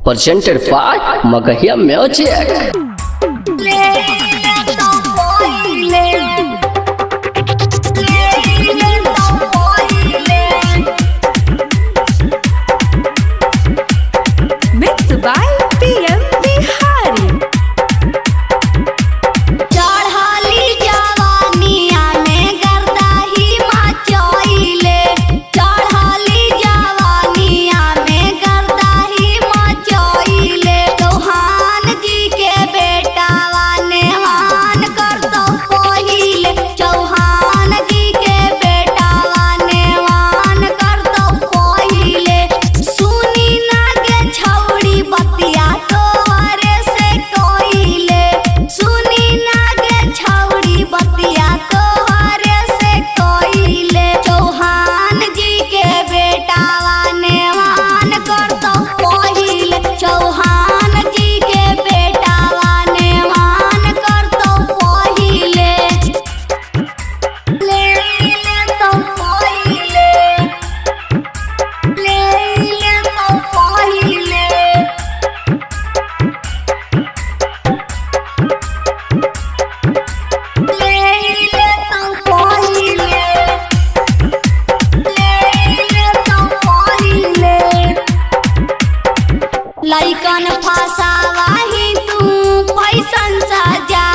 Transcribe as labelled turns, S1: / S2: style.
S1: Presented by Magahiya Music.
S2: Mixed by PM Bihari.
S3: चढ़ाली जवानिया में गर्दा ही मचोइले, चढ़ाली जवानिया में गर्दा ही मचोइले। चौहान जी के बेटा नेवान कर दो पहिले, चौहान जी के बेटा नेवान कर दो पहिले। सुनी ना गे छौड़ी बतिया तोहरे से कोइले, सुनी ना गे छौड़ी बतिया तोहरे से कोइले। चौहान जी के बेटा नेवान कर दो पहिले, चौहान जी के बेटा नेवान कर दो पहिले। ले ले तो पहिले, ले ले तो पहिले। ले ले तो पहिले, ले ले तो पहिले। लइकन फसावाही तू पैसन सजा